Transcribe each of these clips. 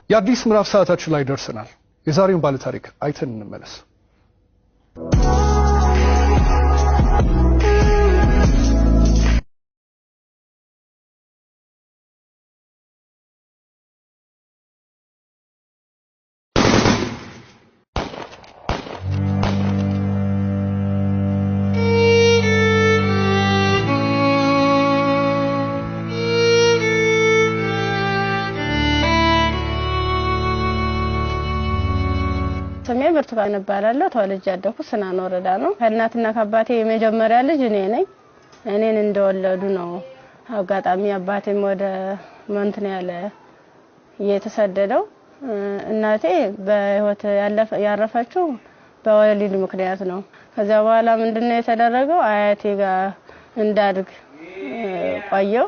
የአዲስ ምዕራፍ ሰዓታችን ላይ ደርሰናል። የዛሬውን ባለታሪክ አይተን እንመለስ። ስሜ ብርቱካን እባላለሁ። ተወልጄ ያደኩት ስናን ወረዳ ነው። ከእናትና ከአባቴ የመጀመሪያ ልጅ እኔ ነኝ። እኔን እንደወለዱ ነው አጋጣሚ አባቴም ወደ እንትን ያለ የተሰደደው። እናቴ በህይወት ያረፈችው በወሊድ ምክንያት ነው። ከዚያ በኋላ ምንድነው የተደረገው? አያቴ ጋር እንዳድግ ቆየው።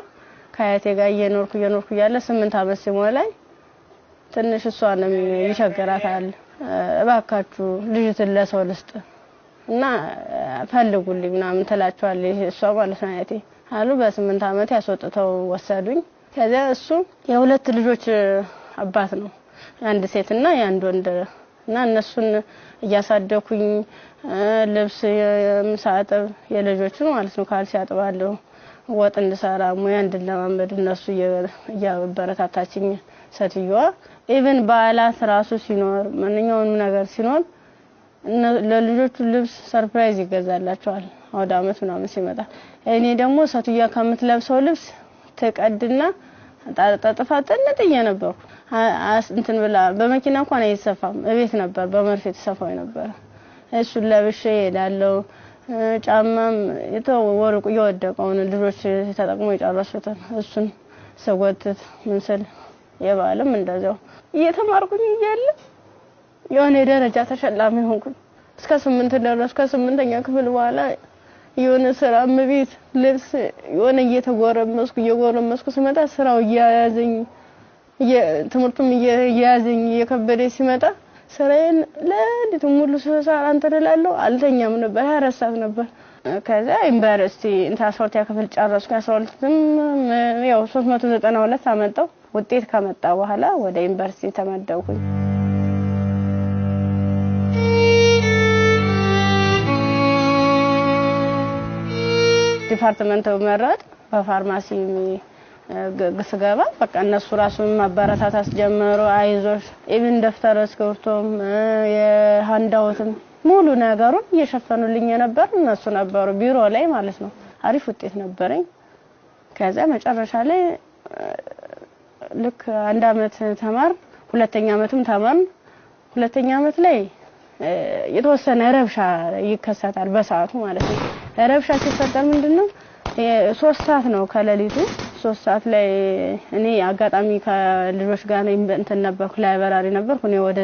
ከአያቴ ጋር እየኖርኩ እያለ 8 ዓመት ሲሞላኝ ትንሽ እሷንም ይቸግራታል። እባካችሁ ልጅትን ለሰው ልስጥ እና ፈልጉልኝ ምናምን ትላቸዋለች እሷ ማለት ነው አያቴ አሉ። በ8 ዓመት ያስወጥተው ወሰዱኝ። ከዚያ እሱ የሁለት ልጆች አባት ነው፣ አንድ ሴትና የአንድ ወንድ እና እነሱን እያሳደኩኝ ልብስ የምሳጥብ የልጆቹን ማለት ነው ካልሲ አጥባለሁ፣ ወጥ እንድሰራ ሙያ እንድለማመድ እነሱ እያበረታታችኝ ሴትዮዋ። even በዓላት ራሱ ሲኖር ማንኛውንም ነገር ሲኖር ለልጆቹ ልብስ surprise ይገዛላቸዋል አውደ ዓመት ምናምን ሲመጣ። እኔ ደግሞ ሴትዮዋ ከምትለብሰው ልብስ ትቀድና ጣጥፋ ጥንጥዬ ነበርኩ። እንትን ብላ በመኪና እንኳን አይሰፋም፣ እቤት ነበር በመርፌ ተሰፋው ነበር። እሱን ለብሼ እሄዳለሁ። ጫማም የተወርቁ የወደቀውን ልጆች ተጠቅሞ የጨረሱትን እሱን ስጎትት ምን ስል የበዓልም እንደዚያው እየተማርኩኝ እያለ የሆነ የደረጃ ተሸላሚ ሆንኩኝ። እስከ 8 ደረስኩ። ከ8ኛ ክፍል በኋላ የሆነ ስራ እመቤት ልብስ የሆነ እየጎረመስኩ ስመጣ ስራው እያያዘኝ ትምህርቱም እየያዘኝ እየከበደ ሲመጣ ስራዬን ለሊቱን ሙሉ ስሰራ እንትን እላለሁ። አልተኛም ነበር፣ 24 ሰዓት ነበር። ከዛ ዩኒቨርሲቲ እንትን 12ኛ ክፍል ጨረስኩ። 12ም ያው 392 አመጣሁ። ውጤት ከመጣ በኋላ ወደ ዩኒቨርሲቲ ተመደብኩኝ። department መረጥ በፋርማሲ ስገባ በቃ እነሱ ራሱ ማበረታታት ጀመሩ። አይዞሽ even ደብተር እስክሪብቶም የ handout ም ሙሉ ነገሩን እየሸፈኑልኝ የነበር እነሱ ነበሩ፣ ቢሮ ላይ ማለት ነው። አሪፍ ውጤት ነበረኝ። ከዛ መጨረሻ ላይ ልክ አንድ አመት ተማር፣ ሁለተኛ አመትም ተማርን። ሁለተኛ አመት ላይ የተወሰነ ረብሻ ይከሰታል በሰዓቱ ማለት ነው። ረብሻ ሲፈጠር ምንድነው 3 ሰዓት ነው ከሌሊቱ 3 ሰዓት ላይ እኔ አጋጣሚ ከልጆች ጋር እንትን ነበርኩ፣ library ነበርኩ። እኔ ወደ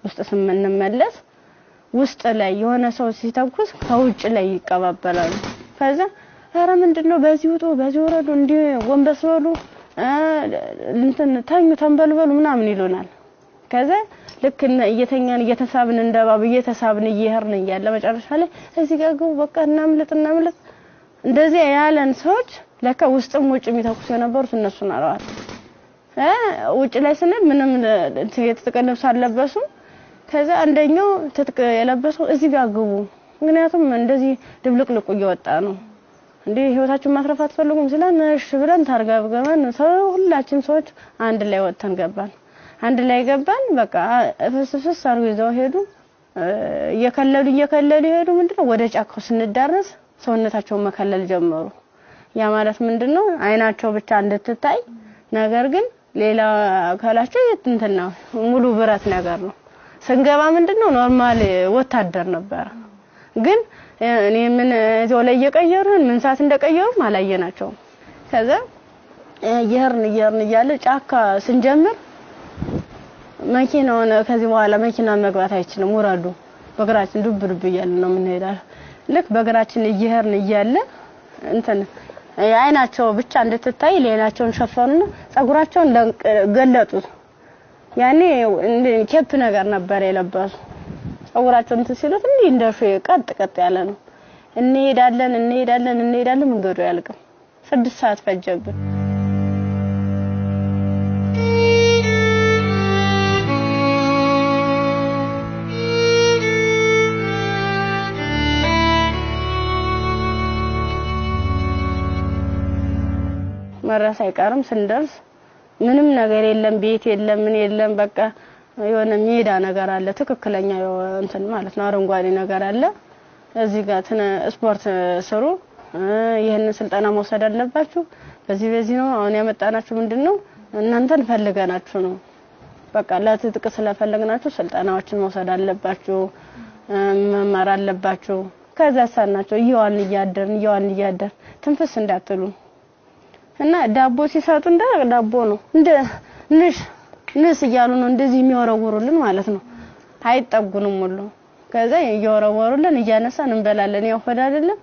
ውስጥ ስንመለስ ውስጥ ላይ የሆነ ሰው ሲተኩስ ከውጭ ላይ ይቀባበላሉ። ከዛ ኧረ ምንድነው በዚህ ውጡ፣ በዚህ ወረዱ፣ እንዲህ ጎንበስ በሉ፣ እንትን ተኙ፣ ተንበልበሉ ምናምን ይሉናል። ከዛ ልክ እየተኛን እየተሳብን እንደባብ እየተሳብን እየሄድን እያለ መጨረሻ ላይ እዚህ ጋር ግቡ፣ በቃ እናምልጥ እናምልጥ እንደዚህ ያለን ሰዎች ለካ ውስጥም ውጭም የሚተኩሱ የነበሩት እነሱ ናቸው። ውጭ ላይ ስንል ምንም የትጥቅ ልብስ አልለበሱም። ከዛ አንደኛው ትጥቅ የለበሰው እዚህ ጋር ግቡ፣ ምክንያቱም እንደዚህ ድብልቅልቁ እየወጣ ነው እንዴ ህይወታችሁን ማትረፍ አትፈልጉም ሲለን እሺ ብለን ታርገብገበን ሰው ሁላችን ሰዎች አንድ ላይ ወጥተን ገባን። አንድ ላይ ገባን። በቃ ፍስፍስ አድርገው ይዘው ሄዱ። እየከለሉ ሄዱ። ምንድነው ወደ ጫካው ስንዳረስ ሰውነታቸውን መከለል ጀመሩ። ያ ማለት ምንድነው አይናቸው ብቻ እንድትታይ፣ ነገር ግን ሌላ አካላቸው እንትን ነው ሙሉ ብረት ነገር ነው። ስንገባ ምንድነው normal ወታደር ነበር። ግን እኔ ምን እዚያው ላይ እየቀየሩን ምን ሰዓት እንደቀየሩም አላየናቸውም። ከዛ እየሄድን እያለ ጫካ ስንጀምር መኪናውን ከዚህ በኋላ መኪና መግባት አይችልም፣ ውረዱ፣ በእግራችን ዱብ ዱብ እያልን ነው የምንሄደው። ልክ በእግራችን እየሄድን እያለ እንትን አይናቸው ብቻ እንድትታይ ሌላቸውን ሸፈኑና ፀጉራቸውን ገለጡት። ያኔ cap ነገር ነበር የለበሱ። ፀጉራቸውን እንትን ሲሉት እንዲህ እንደ ቀጥ ቀጥ ያለ ነው። እንሄዳለን መንገዱ አያልቅም። 6 ሰዓት ፈጀብን። መድረስ አይቀርም። ስንደርስ ምንም ነገር የለም፣ ቤት የለም፣ ምን የለም። በቃ የሆነ ሜዳ ነገር አለ፣ ትክክለኛ እንትን ማለት ነው፣ አረንጓዴ ነገር አለ። እዚህ ጋር ስፖርት ስሩ፣ ይህንን ስልጠና መውሰድ አለባችሁ። በዚህ በዚህ ነው አሁን ያመጣናችሁ። ምንድነው እናንተን ፈልገናችሁ ነው። በቃ ለትጥቅ ስለፈለግናችሁ ስልጠናዎችን መውሰድ አለባችሁ፣ መማር አለባችሁ። ከዛ ሳናቸው እየዋልን እያደርን እየዋልን እያደርን ትንፍስ እንዳትሉ እና ዳቦ ሲሰጡ እንደ ዳቦ ነው እንደ ንሽ ንስ እያሉ ነው እንደዚህ የሚወረውሩልን ማለት ነው። አይጠጉንም ሁሉ። ከዛ እየወረወሩልን እያነሳን እንበላለን። ያው ሆድ አይደለም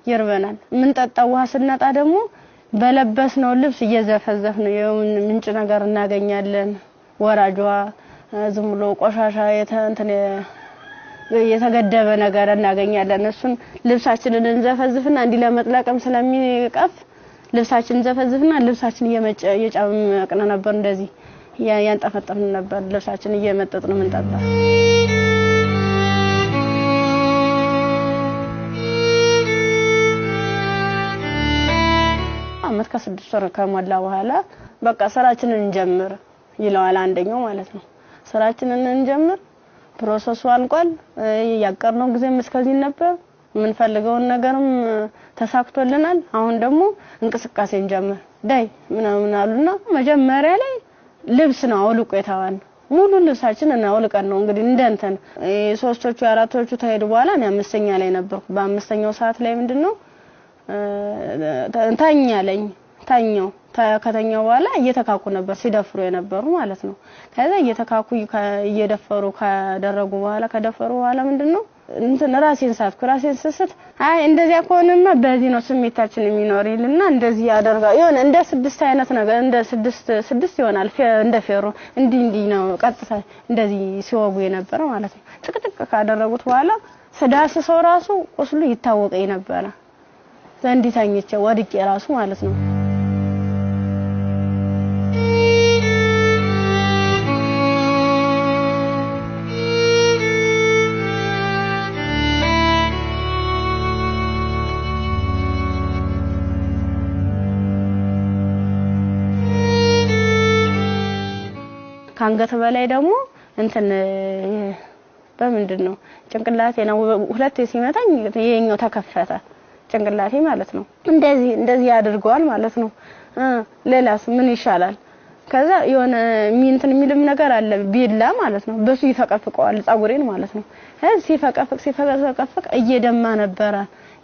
ይርበናል። የምንጠጣው ውሃ ስናጣ ደግሞ በለበስነው ልብስ እየዘፈዘፍ ነው ምንጭ ነገር እናገኛለን። ወራጇ ዝም ብሎ ቆሻሻ እንትን የተገደበ ነገር እናገኛለን። እሱን ልብሳችንን እንዘፈዝፍና እንዲህ ለመጥለቅም ስለሚቀፍ ልብሳችንን እንዘፈዝፍና ልብሳችን እየጨመቅን ነበር፣ እንደዚህ ያንጠፈጠፍን ነበር። ልብሳችን እየመጠጥን የምንጠጣ። አመት ከ6 ወር ከሞላ በኋላ በቃ ስራችንን እንጀምር ይለዋል አንደኛው ማለት ነው። ስራችንን እንጀምር፣ process ኡ አልቋል። ያቀርነው ጊዜም እስከዚህ ነበር። የምንፈልገውን ነገርም ተሳክቶልናል። አሁን ደግሞ እንቅስቃሴ እንጀምር ዳይ ምናምን አሉና መጀመሪያ ላይ ልብስ ነው አውልቆ የተባልነው። ሙሉ ልብሳችንን አውልቀን ነው እንግዲህ እንደ እንትን ሶስቶቹ አራቶቹ ተሄዱ በኋላ እኔ 5ኛ ላይ ነበርኩ። በ5ኛው ሰዓት ላይ ምንድነው ተኛለኝ ተኛው። ከተኛው በኋላ እየተካኩ ነበር ሲደፍሩ የነበሩ ማለት ነው። ከዛ እየተካኩ እየደፈሩ ካደረጉ በኋላ ከደፈሩ በኋላ ምንድነው እንትን ራሴን ሳትኩ። ራሴን ስስት አይ እንደዚያ ከሆነማ በዚህ ነው ስሜታችን የሚኖር ይልና እንደዚህ ያደርጋል። የሆነ እንደ 6 አይነት ነገር እንደ 6 ይሆናል እንደ ፌሮ እንዲህ እንዲህ ነው ቀጥታ እንደዚህ ሲወጉ የነበረ ማለት ነው። ጥቅጥቅ ካደረጉት በኋላ ስዳስሰው ራሱ ቁስሉ ይታወቀኝ ነበረ። ዘንዲ ተኝቼ ወድቄ ራሱ ማለት ነው። ከአንገት በላይ ደግሞ እንትን በምንድን ነው ጭንቅላቴ ነው ሁለቴ ሲመታኝ ይሄኛው ተከፈተ ጭንቅላቴ ማለት ነው። እንደዚህ እንደዚህ ያደርገዋል ማለት ነው። ሌላስ ምን ይሻላል? ከዛ የሆነ እንትን የሚልም ነገር አለ ቢላ ማለት ነው። በሱ ይፈቀፍቀዋል ፀጉሬን ማለት ነው። ሲፈቀፍቅ ሲፈቀፍቅ እየደማ ነበረ።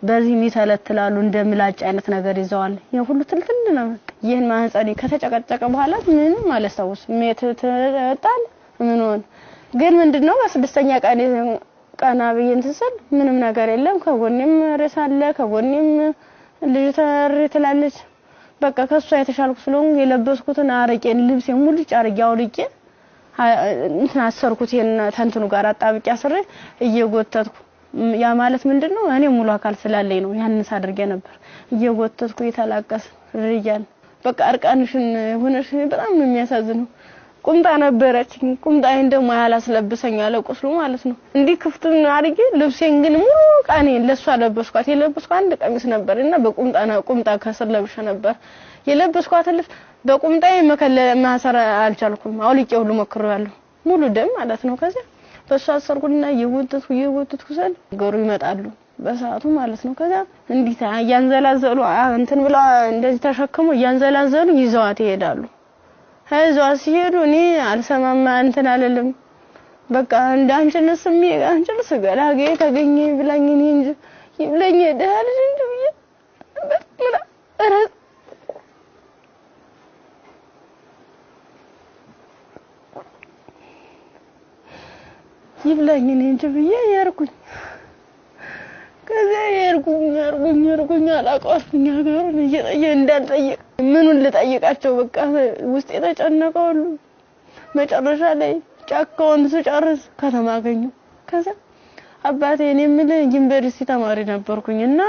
በዚህ የሚተለትላሉ እንደ ምላጭ አይነት ነገር ይዘዋል። ይሄ ሁሉ ትልትል ነው። ይሄን ማህፀኔ ከተጨቀጨቀ በኋላ ምንም አላስታውስም። ሜት ተጣል ምን ሆነ ግን ምንድነው በስድስተኛ ቀን ቀና ብዬ እንትን ስል ምንም ነገር የለም። ከጎኔም ሬሳ አለ፣ ከጎኔም ልጅ ተሪ ትላለች። በቃ ከሷ የተሻልኩ ስለሆንኩ የለበስኩትን አረቄን ልብሴን ሙልጭ አርጌ አውልቄ እንትን አሰርኩት። ይሄን ተንትኑ ጋር አጣብቄ አስሬ እየጎተትኩ ያ ማለት ምንድነው እኔ ሙሉ አካል ስላለኝ ነው ያንን ሳደርግ ነበር። እየጎተትኩ እየተላቀስ ርያል በቃ እርቃንሽን ሆነሽ በጣም ነው የሚያሳዝነው። ቁምጣ ነበረችኝ። ቁምጣዬን ደግሞ ያላስለብሰኝ አለ ቁስሉ ማለት ነው። እንዲህ ክፍቱን አድርጌ ልብሴን ግን ሙሉ ቃኔን ለሷ ለበስኳት። የለበስኳት አንድ ቀሚስ ነበር እና በቁምጣ ቁምጣ ከስር ለብሼ ነበር የለበስኳት ልብስ በቁምጣዬ ማሰር አልቻልኩም። አውልቄ ሁሉ ሞክሬያለሁ። ሙሉ ደም ማለት ነው። ከዛ በሷ አሰርኩና እየጎተትኩ እየጎተትኩ ስል ገሩ ይመጣሉ በሰዓቱ ማለት ነው። ከዛ እንዲህ እያንዘላዘሉ እንትን ብለው እንደዚህ ተሸክሞ እያንዘላዘሉ ይዘዋት ይሄዳሉ። ይዘዋት ሲሄዱ እኔ አልሰማማ እንትን አልልም። በቃ እንዳንቺንስ አንቺንስ ገላጌ ተገኘ ብላኝ እኔ እንጂ ይብለኝ ደህና ልጅ እንጂ ብዬ በጣም ይብላኝ እኔ እንጂ ብዬ የርኩኝ። ከዛ የርኩኝ የርኩኝ የርኩኝ አላውቀዋለሁኝ ሀገሩን እየጠየቅ እንዳልጠይቅ ምኑን ልጠይቃቸው በቃ ውስጥ የተጨነቀው ሁሉ መጨረሻ ላይ ጫካውን ስጨርስ ከተማ አገኘሁ። ከዛ አባቴ እኔ የምልህ ዩኒቨርሲቲ ተማሪ ነበርኩኝ እና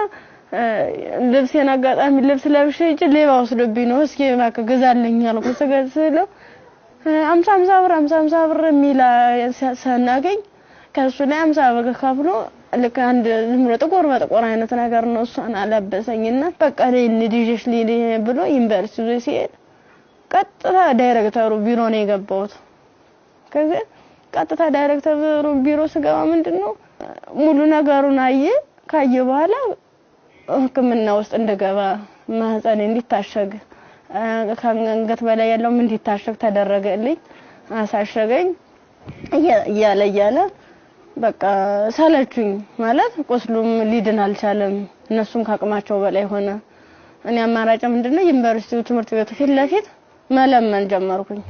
ልብሴን አጋጣሚ ልብስ ለብሼ ሂጅ ሌባ ወስዶብኝ ነው እስኪ እባክህ ግዛልኝ አልኩት። ስገዛለው 50 50 ብር 50 50 ብር የሚል ስናገኝ ከእሱ ላይ 50 ብር ከፍሎ ልክ አንድ ዝም ብሎ ጥቁር በጥቁር አይነት ነገር ነው። እሷን አለበሰኝና በቃ ልጅሽ ልሂድ ብሎ ዩኒቨርሲቲ ይዞ ሲሄድ ቀጥታ ዳይሬክተሩ ቢሮ ነው የገባሁት። ከዚያ ቀጥታ ዳይሬክተሩ ቢሮ ስገባ ምንድነው ሙሉ ነገሩን አየ። ካየ በኋላ ሕክምና ውስጥ እንድገባ ማህፀኔ እንዲታሸግ ከአንገት በላይ ያለውም እንዲታሸግ ተደረገልኝ። አሳሸገኝ። እያለ እያለ በቃ ሰለቹኝ። ማለት ቁስሉም ሊድን አልቻለም። እነሱም ከአቅማቸው በላይ ሆነ። እኔ አማራጭ ምንድነው ዩኒቨርሲቲው ትምህርት ቤቱ ፊት ለፊት መለመን ጀመርኩኝ።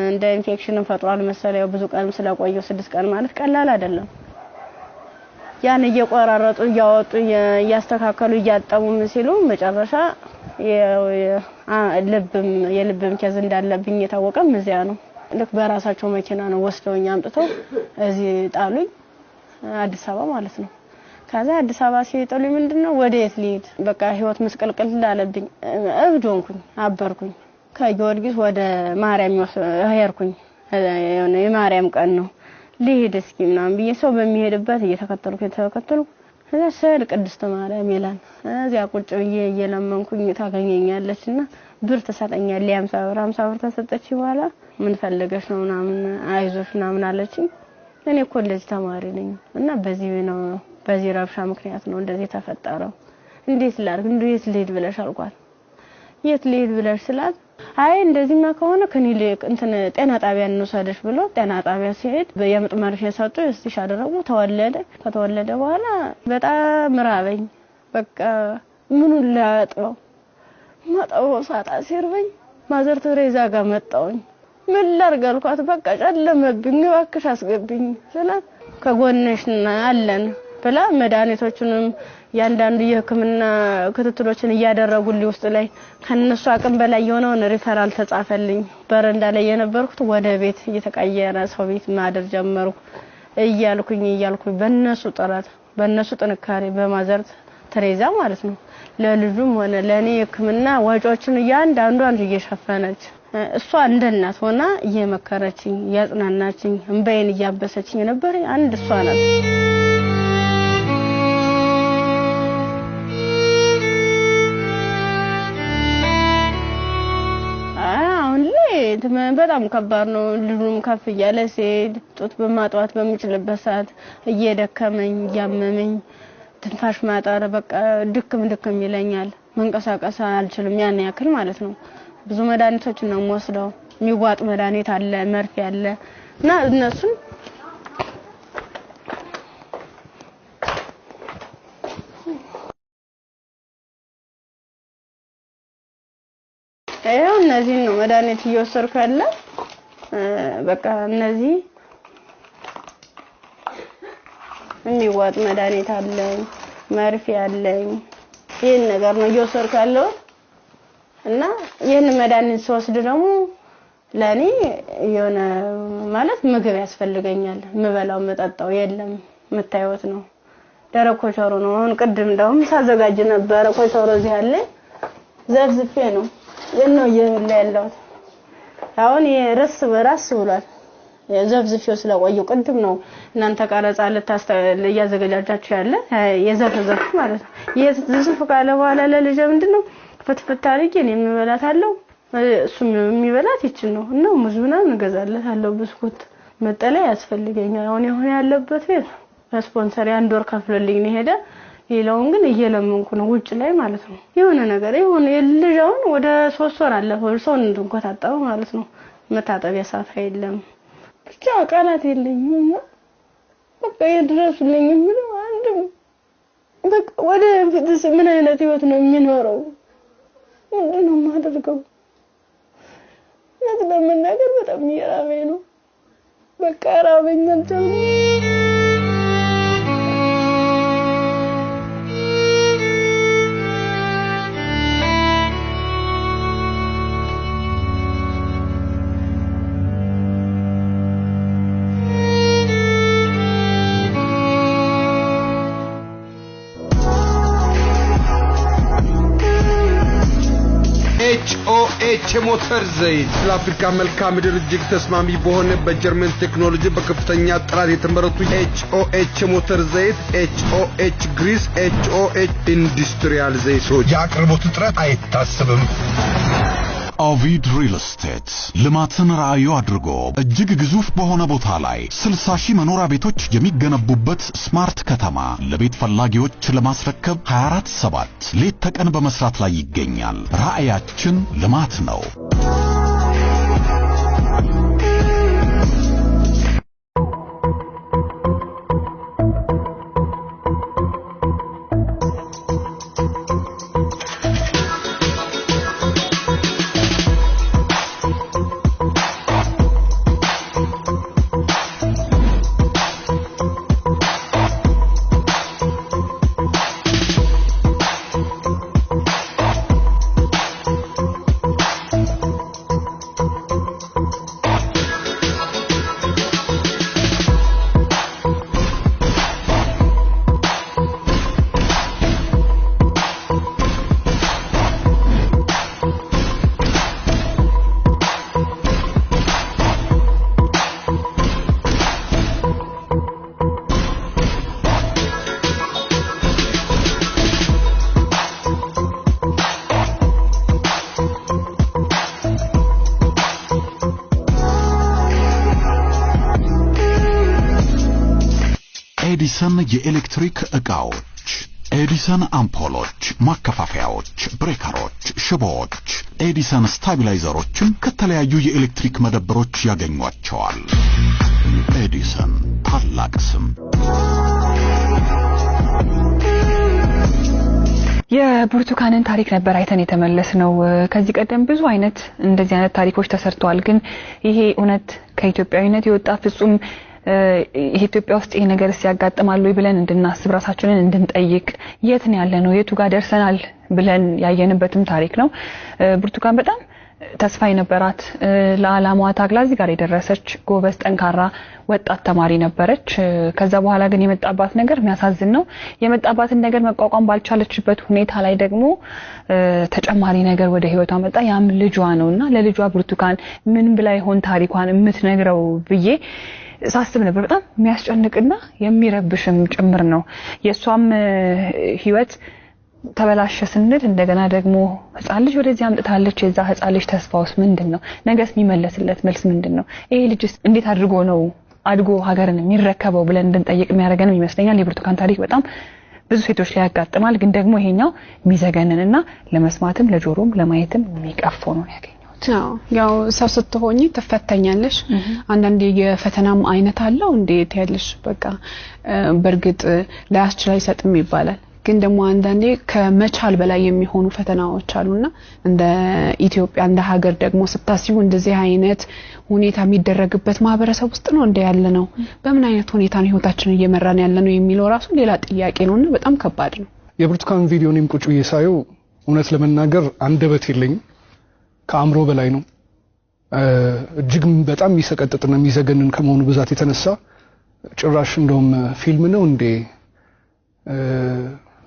እንደ ኢንፌክሽን ፈጥሯል መሰለኝ። ብዙ ቀንም ስለቆየው 6 ቀን ማለት ቀላል አይደለም። ያን እየቆራረጡ እያወጡ እያስተካከሉ እያጠቡ ምን ሲሉ መጨረሻ የልብም case እንዳለብኝ የታወቀም እዚያ ነው። ልክ በራሳቸው መኪና ነው ወስደውኝ አምጥተው እዚህ ጣሉኝ፣ አዲስ አበባ ማለት ነው። ከዛ አዲስ አበባ ሲጥሉኝ ምንድነው ወዴት ልሂድ? በቃ ህይወት ምስቅልቅል አለብኝ። እብድ ሆንኩኝ፣ አበርኩኝ። ከጊዮርጊስ ወደ ማርያም ሄድኩኝ። የሆነ የማርያም ቀን ነው ልሂድ እስኪ ምናምን ብዬ ሰው በሚሄድበት እየተከተልኩ ከዛ ስዕል ቅድስት ማርያም ይላል። እዚያ ቁጭ ብዬ እየለመንኩኝ ታገኘኛለችና ብር ትሰጠኛለች። 50 ብር 50 ብር ተሰጠች። በኋላ ምን ፈልገሽ ነው ምናምን አይዞሽ ምናምን አለችኝ። እኔ እኮ እንደዚህ ተማሪ ነኝ እና በዚህ ነው በዚህ ረብሻ ምክንያት ነው እንደዚህ ተፈጠረው። እንዴት ላድርግ እንዴት ልሂድ ብለሽ አልኳት። የት ልሂድ ብለሽ ስላት አይ እንደዚህማ ከሆነ ክሊኒክ እንትን ጤና ጣቢያ እንውሰድሽ ብሎ ጤና ጣቢያ ሲሄድ የምጥ መርፌ ሰጡ። stitch አደረጉ። ተወለደ። ከተወለደ በኋላ በጣም ራበኝ። በቃ ምኑን ላጥበው ማጠበው ሳጣ ሲርበኝ ማዘር ቴሬዛ ጋር መጣሁኝ። ምን ላድርግ አልኳት። በቃ ጨለመብኝ፣ እባክሽ አስገብኝ ስላት ከጎንሽ አለን ብላ መድኃኒቶቹንም ያንዳንዱ የሕክምና ክትትሎችን እያደረጉልኝ ውስጥ ላይ ከነሱ አቅም በላይ የሆነውን ሪፈራል ተጻፈልኝ። በረንዳ ላይ የነበርኩት ወደ ቤት እየተቀየረ ሰው ቤት ማደር ጀመርኩ። እያልኩኝ በነሱ ጥረት በነሱ ጥንካሬ በማዘር ቴሬዛ ማለት ነው ለልጁም ሆነ ለኔ የሕክምና ወጪዎችን እያንዳንዷን እየሸፈነች እሷ እንደ እናት ሆና እየመከረችኝ እያጽናናችኝ እንባዬን እያበሰችኝ ነበር። አንድ እሷ ናት። አሁን ላይ በጣም ከባድ ነው። ልጁም ከፍ እያለ ሲሄድ ጡት በማጥዋት በሚችልበት ሰዓት እየደከመኝ እያመመኝ ትንፋሽ ማጠር በቃ ድክም ድክም ይለኛል። መንቀሳቀስ አልችልም ያን ያክል ማለት ነው። ብዙ መድኃኒቶችን ነው የምወስደው። የሚዋጥ መድኃኒት አለ፣ መርፌ አለ እና እነሱን ይኸው እነዚህን ነው መድኃኒት እየወሰድኩ ያለ። በቃ እነዚህ የሚዋጥ መድኃኒት አለኝ፣ መርፌ አለኝ። ይሄን ነገር ነው እየወሰድኩ ያለሁት እና ይሄን መድኃኒት ስወስድ ደግሞ ለኔ የሆነ ማለት ምግብ ያስፈልገኛል። የምበላው የምጠጣው የለም። የምታዩት ነው፣ ደረቅ ኮቾሮ ነው። አሁን ቅድም እንደውም ሳዘጋጅ ነበረ ኮቾሮ እዚህ አለ፣ ዘፍዝፌ ነው ነው እየበላ ያለሁት። አሁን የረስ በራስ ብሏል። ዘፍዝፌው ስለቆየው ቅድም ነው እናንተ ቀረጻ እያዘገጃጃችሁ ያለ የዘፍዘፍ ማለት ነው። የዝፍዝፍ ካለ በኋላ ለልጄ ምንድነው ፍትፍት አድርጌ እኔ የምበላታለሁ፣ እሱም የሚበላት ይችን ነው እና ሙዝ ምናምን እገዛለታለሁ፣ ብስኩት፣ መጠለያ ያስፈልገኛል። አሁን የሆነ ያለበት ቤት በስፖንሰር የአንድ ወር ከፍሎልኝ ነው የሄደ። ሌላውን ግን እየለመንኩ ነው ውጭ ላይ ማለት ነው። የሆነ ነገር የሆነ የልጅ አሁን ወደ 3 ወር አለፈው ሰው እንድንኮታጠበ ማለት ነው። መታጠቢያ ሳፋ የለም። ብቻ ቃላት የለኝም። በቃ የድረሱልኝ ምንም አንድም በቃ ወደ ፊትስ ምን አይነት ህይወት ነው የሚኖረው? ምንድነው የማደርገው? እውነት ለመናገር በጣም እየራበኝ ነው። በቃ ራበኝ አልቻልኩም። የሞተር ዘይት ለአፍሪካ መልክዓ ምድር እጅግ ተስማሚ በሆነ በጀርመን ቴክኖሎጂ በከፍተኛ ጥራት የተመረቱ HOH የሞተር ዘይት፣ HOH grease፣ HOH industrial ዘይቶች። የአቅርቦት እጥረት አይታሰብም። ኦቪድ ሪል ስቴት ልማትን ራዕዩ አድርጎ እጅግ ግዙፍ በሆነ ቦታ ላይ 60 ሺህ መኖሪያ ቤቶች የሚገነቡበት smart ከተማ ለቤት ፈላጊዎች ለማስረከብ 24/7 ሌት ተቀን በመስራት ላይ ይገኛል። ራዕያችን ልማት ነው። ኤዲሰን የኤሌክትሪክ ዕቃዎች፣ ኤዲሰን አምፖሎች፣ ማከፋፈያዎች፣ ብሬከሮች፣ ሽቦዎች፣ ኤዲሰን ስታቢላይዘሮችን ከተለያዩ የኤሌክትሪክ መደብሮች ያገኟቸዋል። ኤዲሰን ታላቅ ስም። የብርቱካንን ታሪክ ነበር አይተን የተመለስነው። ከዚህ ቀደም ብዙ አይነት እንደዚህ አይነት ታሪኮች ተሰርተዋል። ግን ይሄ እውነት ከኢትዮጵያዊነት የወጣ ፍጹም ኢትዮጵያ ውስጥ ይሄ ነገር ሲያጋጥማል ወይ ብለን እንድናስብ፣ ራሳችንን እንድንጠይቅ፣ የት ነው ያለነው፣ የቱ ጋር ደርሰናል ብለን ያየንበትም ታሪክ ነው። ብርቱካን በጣም ተስፋ የነበራት፣ ለዓላማዋ ታግላ እዚህ ጋር የደረሰች ጎበዝ፣ ጠንካራ ወጣት ተማሪ ነበረች። ከዛ በኋላ ግን የመጣባት ነገር የሚያሳዝን ነው። የመጣባትን ነገር መቋቋም ባልቻለችበት ሁኔታ ላይ ደግሞ ተጨማሪ ነገር ወደ ህይወቷ መጣ። ያም ልጇ ነውና ለልጇ ብርቱካን ምን ብላ ይሆን ታሪኳን የምትነግረው ብዬ ሳስብ ነበር። በጣም የሚያስጨንቅና የሚረብሽም ጭምር ነው። የእሷም ህይወት ተበላሸ ስንል እንደገና ደግሞ ህፃን ልጅ ወደዚህ አምጥታለች። የዛ ህፃን ልጅ ተስፋውስ ምንድን ነው? ነገስ የሚመለስለት መልስ ምንድን ነው? ይሄ ልጅስ እንዴት አድርጎ ነው አድጎ ሀገርን የሚረከበው ብለን እንድንጠይቅ የሚያደርገንም ይመስለኛል። የብርቱካን ታሪክ በጣም ብዙ ሴቶች ላይ ያጋጥማል። ግን ደግሞ ይሄኛው የሚዘገንንና ለመስማትም ለጆሮም ለማየትም የሚቀፈው ነው ያገኘሁት። ያው ሰው ስትሆኚ ትፈተኛለሽ። አንዳንዴ የፈተናም አይነት አለው እንዴት ያለሽ በቃ በእርግጥ ላያስችል አይሰጥም ይባላል። ግን ደግሞ አንዳንዴ ከመቻል በላይ የሚሆኑ ፈተናዎች አሉና እንደ ኢትዮጵያ እንደ ሀገር ደግሞ ስታስቡ እንደዚህ አይነት ሁኔታ የሚደረግበት ማህበረሰብ ውስጥ ነው እንደ ያለ ነው። በምን አይነት ሁኔታ ነው ህይወታችንን እየመራን ያለ ነው የሚለው ራሱ ሌላ ጥያቄ ነውና በጣም ከባድ ነው። የብርቱካን ቪዲዮ እኔም ቁጭ ብዬ ሳየው እውነት ለመናገር አንደበት የለኝም። ከአእምሮ በላይ ነው። እጅግ በጣም የሚሰቀጥጥና የሚዘገንን ከመሆኑ ብዛት የተነሳ ጭራሽ እንደውም ፊልም ነው እንዴ፣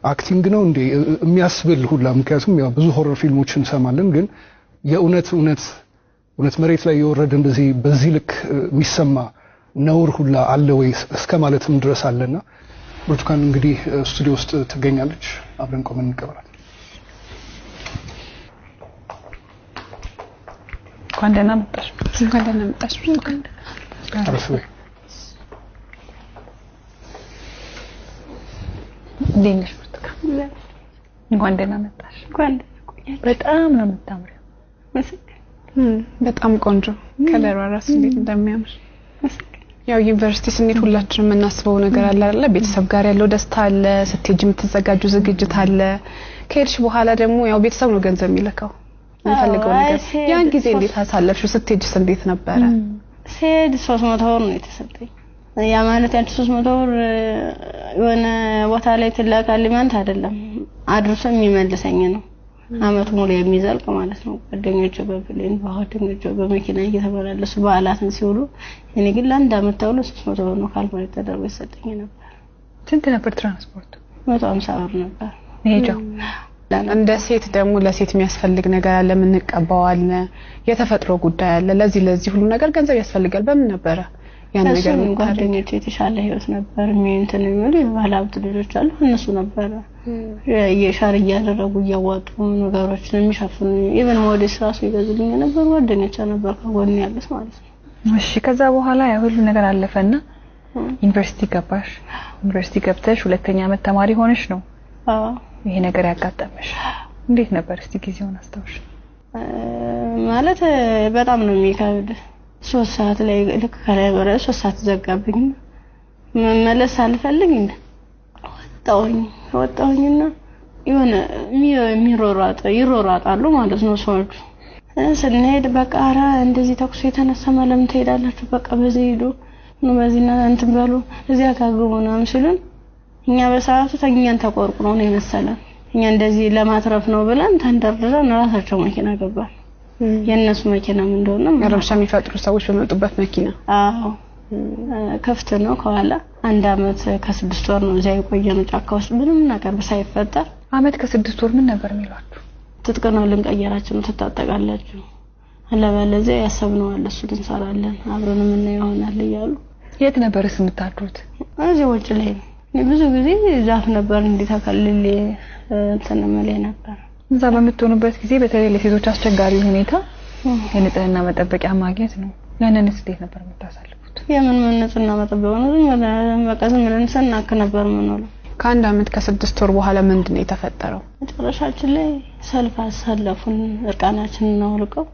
acting ነው እንዴ የሚያስብል ሁላ። ምክንያቱም ያው ብዙ horror ፊልሞችን እንሰማለን፣ ግን የእውነት እውነት እውነት መሬት ላይ የወረደ እንደዚህ በዚህ ልክ የሚሰማ ነውር ሁላ አለ ወይ እስከ ማለትም ድረስ አለና ብርቱካን እንግዲህ ስቱዲዮ ውስጥ ትገኛለች። አብረን ቆመን እንቀበላት። እንኳን ደህና መጣሽ። እንኳን ደህና መጣሽ ብርቱካን። አረፍ በይ። እንዴት ነሽ ብርቱካን? እንኳን ደህና መጣሽ። በጣም ነው የምታምሪው። በጣም ቆንጆ ከለሯ ራሱ እንዴት እንደሚያምር። ያው ዩኒቨርሲቲ ስንሄድ ሁላችንም የምናስበው ነገር አለ አይደለ? ቤተሰብ ጋር ያለው ደስታ አለ፣ ስትሄጂ የምትዘጋጁ ዝግጅት አለ። ከሄድሽ በኋላ ደግሞ ያው ቤተሰብ ነው ገንዘብ የሚልከው የሚፈልገው ነገር። ያን ጊዜ እንዴት አሳለፍሽው? ስትሄጂስ እንዴት ነበረ? ስሄድ 300 ብር ነው የተሰጠኝ። ያ ማለት ያንቺ 300 ብር የሆነ ቦታ ላይ ትላካለች ማለት አይደለም፣ አድርሶ የሚመልሰኝ ነው። አመቱ ሙሉ የሚዘልቅ ማለት ነው። ጓደኞቼ በ plane፣ ጓደኞቼ በመኪና እየተመላለሱ በዓላትን ሲውሉ፣ እኔ ግን ለአንድ አመት ተብሎ 300 ብር ነው calculate ተደርጎ የተሰጠኝ ነበር። ስንት ነበር ትራንስፖርቱ? 150 ብር ነበር መሄጃው። እንደ ሴት ደግሞ ለሴት የሚያስፈልግ ነገር አለ፣ የምንቀባው አለ፣ የተፈጥሮ ጉዳይ አለ። ለዚህ ለዚህ ሁሉ ነገር ገንዘብ ያስፈልጋል። በምን ነበረ ያን ነገር ጓደኞቼ የተሻለ ህይወት ነበር እንትን የሚሉ የባለ ሀብት ልጆች አሉ። እነሱ ነበረ የ share እያደረጉ እያዋጡ ነገሮችን የሚሸፍኑ፣ even ሞዴስ ራሱ ይገዙልኝ ነበር ጓደኞቼ ነበር ከጎን ያሉት ማለት ነው። እሺ፣ ከዛ በኋላ ያ ሁሉ ነገር አለፈና ዩኒቨርሲቲ ገባሽ። ዩኒቨርሲቲ ገብተሽ ሁለተኛ ዓመት ተማሪ ሆነሽ ነው ይሄ ነገር ያጋጠመሽ። እንዴት ነበር እስቲ ጊዜውን አስታውሽ? ማለት በጣም ነው የሚከብድ። 3 ሰዓት ላይ ልክ ከላይ በረ 3 ሰዓት ዘጋብኝ። መመለስ አልፈልግ ወጣሁኝና የሆነ የሚሮሯጥ ይሮሯጣሉ ማለት ነው ሰዎቹ። ስንሄድ በቃ ኧረ እንደዚህ ተኩስ የተነሳ ለምን ትሄዳላችሁ? በቃ በዚህ ሂዱ ነው በዚህና እንትን በሉ እዚያ ካግቡ ምናምን ሲሉን እኛ በሰዓቱ ተኛን ተቆርቁሮ ነው የመሰለን። እኛ እንደዚህ ለማትረፍ ነው ብለን ተንደርድረን ራሳቸው መኪና ገባን። የእነሱ መኪናም እንደሆነ ረብሻ የሚፈጥሩ ሰዎች በመጡበት መኪና። አዎ ክፍት ነው ከኋላ። 1 ዓመት ከ6 ወር ነው እዚያ የቆየነው ጫካ ውስጥ ምንም ነገር ሳይፈጠር። ዓመት ከ6 ወር ምን ነበር የሚሏችሁ? ትጥቅ ነው ልንቀየራችሁ ነው፣ ትታጠቃላችሁ፣ አለበለዚያ ያሰብነው አለ እሱን እንሰራለን አብረን የምናየው ይሆናል እያሉ። የት ነበርስ የምታድሩት? እዚህ ውጭ ላይ ነው። ብዙ ጊዜ ዛፍ ነበር እንዲህ ተከልሌ እንትን እምልህ ነበር። እዛ በምትሆኑበት ጊዜ በተለይ ለሴቶች አስቸጋሪ ሁኔታ የንጽህና መጠበቂያ ማግኘት ነው። ያንንስ እንዴት ነበር የምታሳልፉት? የምን ምን ንጽህና መጠበቂያ ነው? ዝም በቃ ዝም ብለን ስናክ ነበር የምንውለው። ከ1 ዓመት ከ6 ወር በኋላ ምንድን ነው የተፈጠረው? መጨረሻችን ላይ ሰልፍ አሰለፉን። እርቃናችንን አውልቀው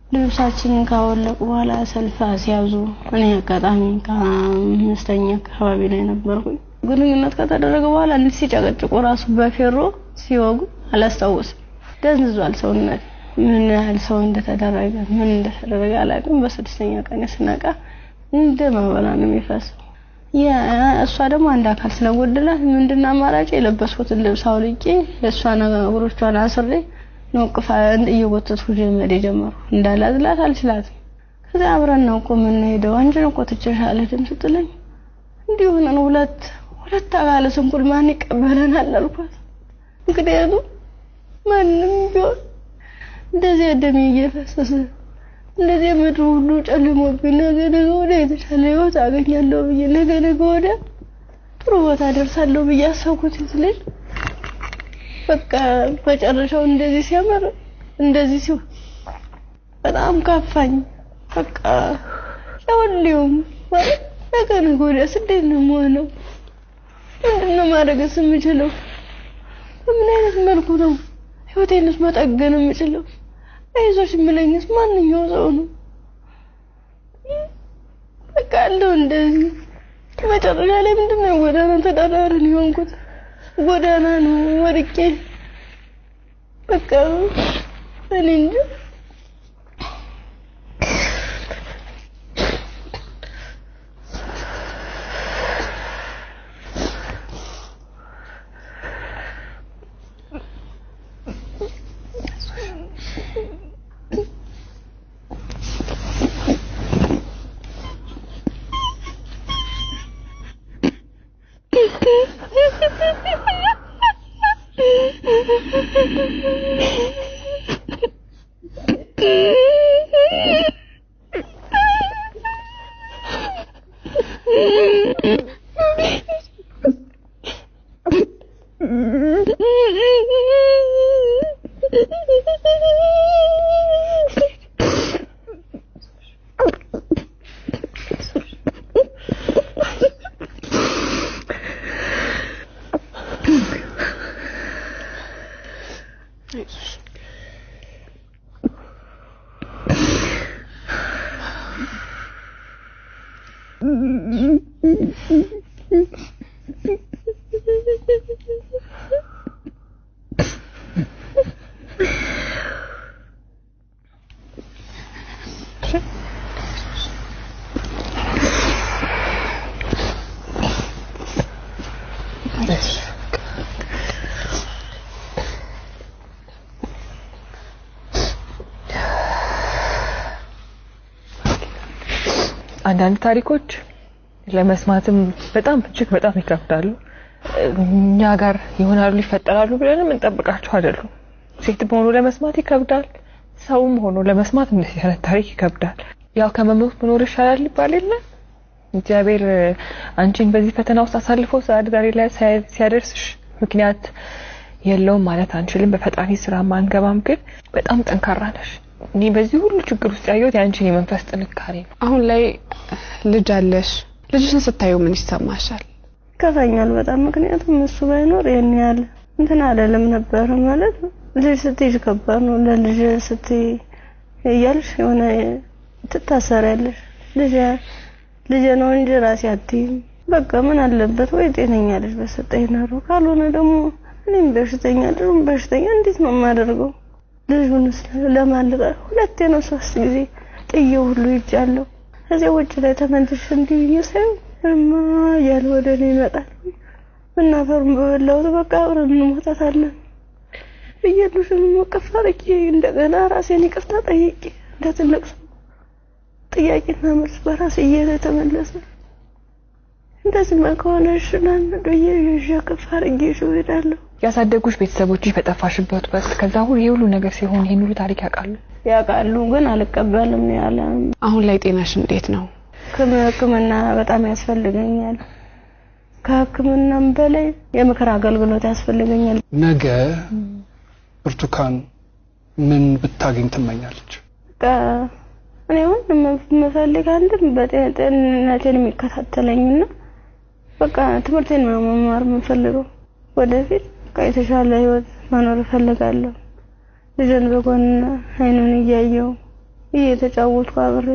ልብሳችንን ካወለቁ በኋላ ሰልፍ አስያዙ። እኔ አጋጣሚ ከአምስተኛ አካባቢ ላይ ነበርኩኝ። ግንኙነት ከተደረገ በኋላ እንዲህ ሲጨቀጭቁ ራሱ በፌሮ ሲወጉ አላስታውስም። ደንዝዟል ሰውነት። ምን ያህል ሰው እንደተደረገ ምን እንደተደረገ አላውቅም። በ6ኛ ቀን ስነቃ እንደ ማበላ ነው የሚፈሰው። እሷ ደግሞ አንድ አካል ስለጎደላት ምንድነው አማራጭ የለበስኩትን ልብስ አውልቄ እሷን እግሮቿን አስሬ ነው ቅፋ እየጎተትኩ መሄድ የጀመርኩ። እንዳላዝላት አልችላትም። ከዛ አብረን ነው እኮ የምንሄደው አንቺን እኮ ትቼሽ አልሄድም ስትለኝ እንዲሁ ሆነን ሁለት አካለ ስንኩል ማን ይቀበለናል አልኳት። ምክንያቱም ማንም ቢሆን እንደዚህ ደሜ እየፈሰሰ እንደዚህ ምድሩ ሁሉ ጨልሞብኝ ነገ ነገ ወዲያ የተሻለ ህይወት አገኛለሁ ብዬ ነገ ነገ ወዲያ ጥሩ ቦታ ደርሳለሁ ብዬ አሰብኩት ልጅ በቃ መጨረሻው እንደዚህ ሲያምር እንደዚህ ሲሆን በጣም ከፋኝ። በቃ ለሁሉም ማለት ነገ ነገ ወዲያ እንዴት ነው የምሆነው? ምንድን ነው ማድረግስ የምችለው? በምን አይነት መልኩ ነው ህይወቴንስ መጠገን የምችለው? አይዞሽ የሚለኝስ ማንኛው ሰው ነው? በቃ አለው እንደዚህ መጨረሻ ላይ ምንድን ነው ጎዳና ተዳዳሪ ነው የሆንኩት። ጎዳና ነው ወድቄ በቃ እኔ እንጃ። አንዳንድ ታሪኮች ለመስማትም በጣም እጅግ በጣም ይከብዳሉ። እኛ ጋር ይሆናሉ ይፈጠራሉ ብለንም እንጠብቃቸው አይደሉም። ሴት ሆኖ ለመስማት ይከብዳል። ሰውም ሆኖ ለመስማት እንደዚህ አይነት ታሪክ ይከብዳል። ያው ከመሞት መኖር ይሻላል ይባል የለ። እግዚአብሔር አንቺን በዚህ ፈተና ውስጥ አሳልፎ ዛሬ ላይ ሲያደርስሽ ምክንያት የለውም ማለት አንችልም። በፈጣሪ ስራ ማንገባም፣ ግን በጣም ጠንካራ ነሽ። እኔ በዚህ ሁሉ ችግር ውስጥ ያየሁት የአንቺን የመንፈስ ጥንካሬ ነው። አሁን ላይ ልጅ አለሽ። ልጅሽን ስታዩ ምን ይሰማሻል? ይከፋኛል በጣም። ምክንያቱም እሱ ባይኖር ይሄን ያህል እንትን አይደለም ነበር ማለት ልጅ ስትይዥ ከባድ ነው። ለልጅ ስትይ እያልሽ የሆነ ትታሰሪያለሽ። ልጅ ልጅ ነው እንጂ ራሴ አትይም። በቃ ምን አለበት ወይ ጤነኛ ልጅ በሰጠኝ ኖሮ፣ ካልሆነ ደግሞ እኔም በሽተኛ ልጁም በሽተኛ እንዴት ነው የማደርገው? ልጁንስ ለማን ልቀር? 2 ነው 3 ጊዜ ጥዬው ሁሉ ሄጃለሁ። ከዚያ ውጭ ላይ ተመልሼ እንዲህ ብዬ ሳየው እማ እያለ ወደ እኔ ይመጣል። እናፈሩን በበላሁት በቃ አብረን እንሞታታለን ብዬ ልጁን እቅፍ አድርጌ እንደገና ራሴን ይቅርታ ጠይቄ እንደ ትልቅ ሰው ጥያቄና መልስ በራሴ እየተመለሰ እንደዚህማ ከሆነ እሺ ብዬ ይዤ እቅፍ አድርጌ ይዤው እሄዳለሁ። ያሳደጉሽ ቤተሰቦችሽ በጠፋሽበት ወቅት ከዛ ሁሉ ይሄ ሁሉ ነገር ሲሆን ይሄን ሁሉ ታሪክ ያውቃሉ? ያውቃሉ፣ ግን አልቀበልም ነው ያለ። አሁን ላይ ጤናሽ እንዴት ነው? ሕክምና በጣም ያስፈልገኛል። ከሕክምናም በላይ የምክር አገልግሎት ያስፈልገኛል። ነገ ብርቱካን ምን ብታገኝ ትመኛለች? በቃ እኔ አሁን የምፈልግ አንድም በጤንነቴን የሚከታተለኝና በቃ ትምህርቴን ነው መማር የምፈልገው። ወደፊት በቃ የተሻለ ህይወት መኖር እፈልጋለሁ። ልጄን በጎን አይኑን እያየሁ እየተጫወትኩ አብሬ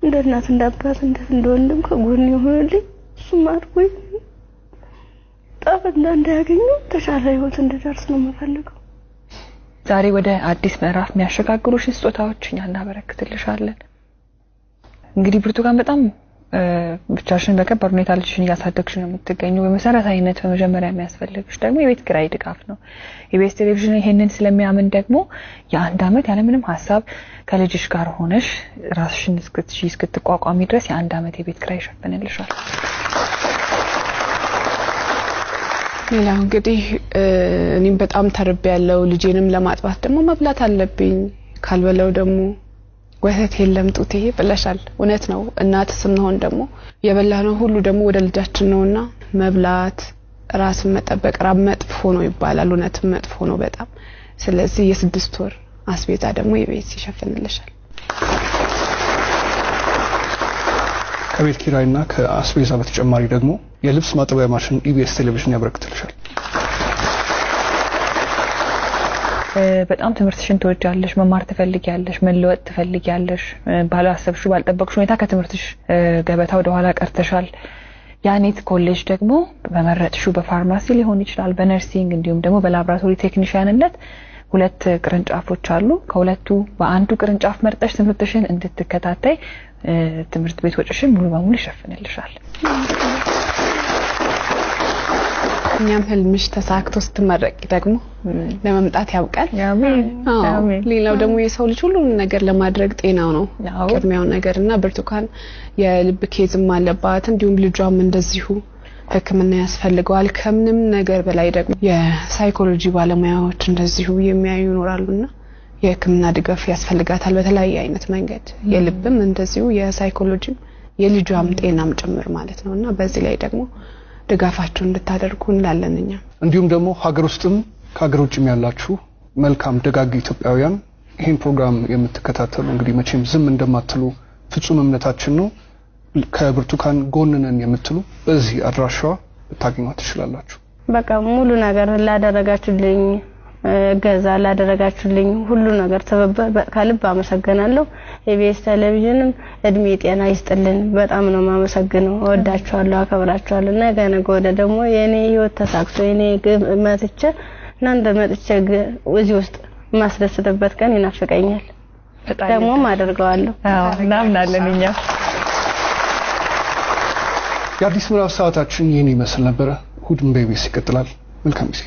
እንደ እናት እንደ አባት እንደ ወንድም ከጎን ይሆንልኝ። እሱም አድጎኝ ጣፈንታ እንዳያገኘው የተሻለ ህይወት እንድደርስ ነው የምፈልገው። ዛሬ ወደ አዲስ ምዕራፍ የሚያሸጋግሩሽን ስጦታዎች እኛ እናበረክትልሻለን። እንግዲህ ብርቱካን በጣም ብቻሽን በከባድ ሁኔታ ልጅሽን እያሳደግሽ ነው የምትገኘው። በመሰረታዊነት በመጀመሪያ የሚያስፈልግሽ ደግሞ የቤት ኪራይ ድጋፍ ነው። ኢቢኤስ ቴሌቪዥን ይሄንን ስለሚያምን ደግሞ የአንድ አመት ያለምንም ሀሳብ ከልጅሽ ጋር ሆነሽ ራስሽን እስክትቋቋሚ ድረስ የአንድ አመት የቤት ኪራይ ይሸፍንልሻል። ሌላው እንግዲህ እኔም በጣም ተርቤያለሁ። ልጄንም ለማጥባት ደግሞ መብላት አለብኝ። ካልበላው ደግሞ ወተት የለም ጡቴ ብለሻል። እውነት ነው። እናት ስንሆን ደግሞ የበላነው ሁሉ ደግሞ ወደ ልጃችን ነውና መብላት፣ ራስን መጠበቅ ራብ መጥፎ ነው ይባላል። እውነትም መጥፎ ነው በጣም። ስለዚህ የ6 ወር አስቤዛ ደግሞ የቤት ይሸፍንልሻል። ከቤት ኪራይና ከአስቤዛ በተጨማሪ ደግሞ የልብስ ማጠቢያ ማሽን ኢቢኤስ ቴሌቪዥን ያበረክትልሻል። በጣም ትምህርትሽን ትወጃለሽ፣ መማር ትፈልጊያለሽ፣ መለወጥ ትፈልጊያለሽ። ባላሰብሽው ባልጠበቅሽው ሁኔታ ከትምህርትሽ ገበታ ወደ ኋላ ቀርተሻል። ያኔት ኮሌጅ ደግሞ በመረጥሽው በፋርማሲ ሊሆን ይችላል፣ በ nursing እንዲሁም ደግሞ በላብራቶሪ ቴክኒሽያንነት 2 ቅርንጫፎች አሉ። ከሁለቱ በአንዱ ቅርንጫፍ መርጠሽ ትምህርትሽን እንድትከታተይ ትምህርት ቤት ወጪሽን ሙሉ በሙሉ ይሸፍንልሻል። እኛም ህልምሽ ተሳክቶ ስትመረቂ ደግሞ ለመምጣት ያብቃል። አሜን አሜን። ሌላው ደግሞ የሰው ልጅ ሁሉንም ነገር ለማድረግ ጤናው ነው ቅድሚያው ነገርና ብርቱካን የልብ case ም አለባት፣ እንዲሁም ልጇም እንደዚሁ ሕክምና ያስፈልገዋል። ከምንም ነገር በላይ ደግሞ የሳይኮሎጂ ባለሙያዎች እንደዚሁ የሚያዩ ይኖራሉና የሕክምና ድጋፍ ያስፈልጋታል በተለያየ አይነት መንገድ። የልብም እንደዚሁ የሳይኮሎጂም የልጇም ጤናም ጭምር ማለት ነውና በዚህ ላይ ደግሞ ድጋፋችሁን እንድታደርጉ እንላለን እኛ። እንዲሁም ደግሞ ሀገር ውስጥም ከሀገር ውጭም ያላችሁ መልካም ደጋግ ኢትዮጵያውያን ይሄን ፕሮግራም የምትከታተሉ እንግዲህ መቼም ዝም እንደማትሉ ፍጹም እምነታችን ነው። ከብርቱካን ጎን ነን የምትሉ በዚህ አድራሻዋ ልታገኟት ትችላላችሁ። በቃ ሙሉ ነገር ላደረጋችሁልኝ እገዛ ላደረጋችሁልኝ ሁሉ ነገር ትብብር ከልብ አመሰግናለሁ። ኢቢኤስ ቴሌቪዥንም እድሜ ጤና ይስጥልን። በጣም ነው የማመሰግነው። እወዳችኋለሁ፣ አከብራችኋለሁ። ነገ ነገ ወዲያ ደግሞ የኔ ህይወት ተሳክቶ የኔ ግብ መጥቼ እናንተ መጥቼ እዚህ ውስጥ የማስደስትበት ቀን ይናፍቀኛል። ደግሞም አደርገዋለሁ። አዎ እናምናለን እኛ። የአዲስ ምዕራፍ ሰዓታችን ይህን ይመስል ነበረ። እሁድን በኢቢኤስ ይቀጥላል። መልካም ጊዜ።